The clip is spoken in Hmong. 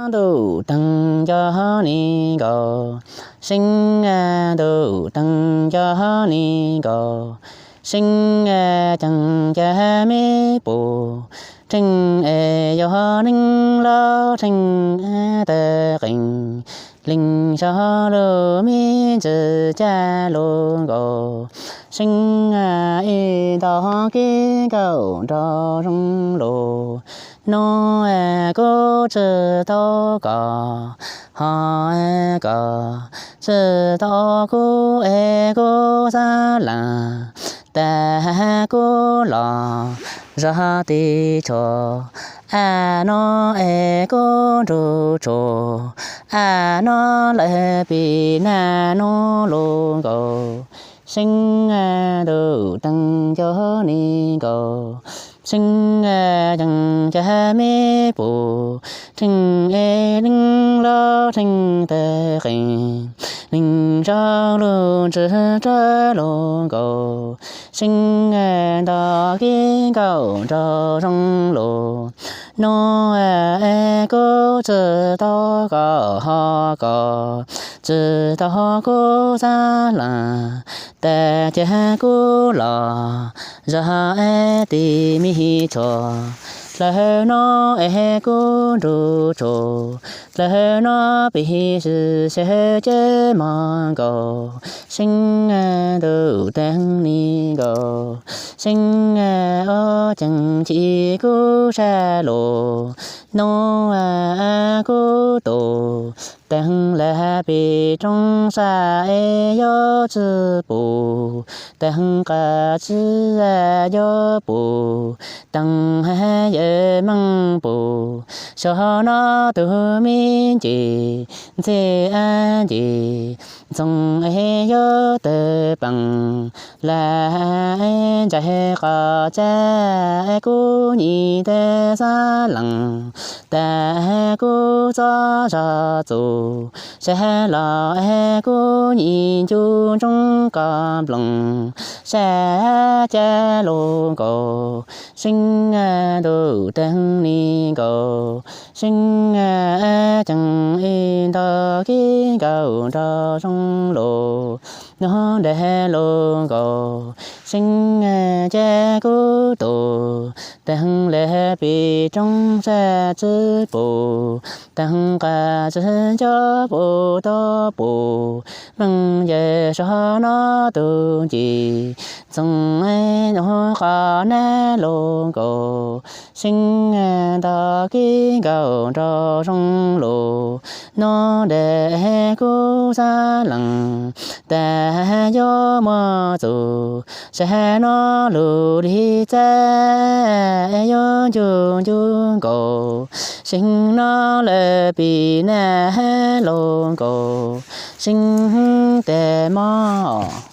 Ntuj teeg nco ni nkaus, seeb ntuj teeg nco ni nkaus, seeb ceeb ca me pum, rheej es yog neeg los rheej tawg qees, leeg zog lug me ntsis ca lug nkaus, seeb ib nto kev nkaum nraug zoo lug, nub kuv tsi tau koj, ho koj tsi tau kuv es kuv xav lees, tas kuv los zog tig tshuam, a no es kuv nrug tshuam, a no lawv pim naj nub lug nkaus, seeb ntuj teeg nco ni nkaus, seeb ceeb ca me pum, rheej es neeg los rheej tawg qees, leeg zog lug ntsis ca lug nkaus, seeb nto kev nkaum nraug zoo lug, nub es kuv tsi tau koj, ho koj tsi tau kuv xav lees, tas ces kuv los zog es tig me tshuam, dlawg no es kuv nrug tshuam, dlawg no pib sib sab ceg mog nkaus, seeb ntuj teeg ni nkaus, seeb ob ceeb ci kuv sab lug, nub kuv tus teeg lawm pem roob sab es yuav tsi pum, teeg qas tsi yuav pum, teeg yawm meej pum, xyov no tus me nce ntxhe a nce ntxoov es yuav tawg pees, lam ntsaig qos tsab es kuv nyim tes xav lees, tas kuv txob zog txus sab los es kuv nyim ncu ntsoov koj nploos, sab ca lug nkaus, seeb ntuj teeg ni nkaus, seeb ceeb ib nto kev nkaum nraug zoo lug, nub nrag lug nkaus, seeb ces kuv tus teeg lawm pem roob sab tsi pum, teeg qas tsi nco pum tau pum, meej yawm zog no tus nce ntxoov es nub qos nab lug nkaus, seeb nto kev nkaum nraug zoo lug, nub nrag kuv xav lees, tas yuav muaj txus sab no lug li txaj es yuav ncu ncu nkaus, seeb no lawm pem naj lug nkaus, seeb tes mog.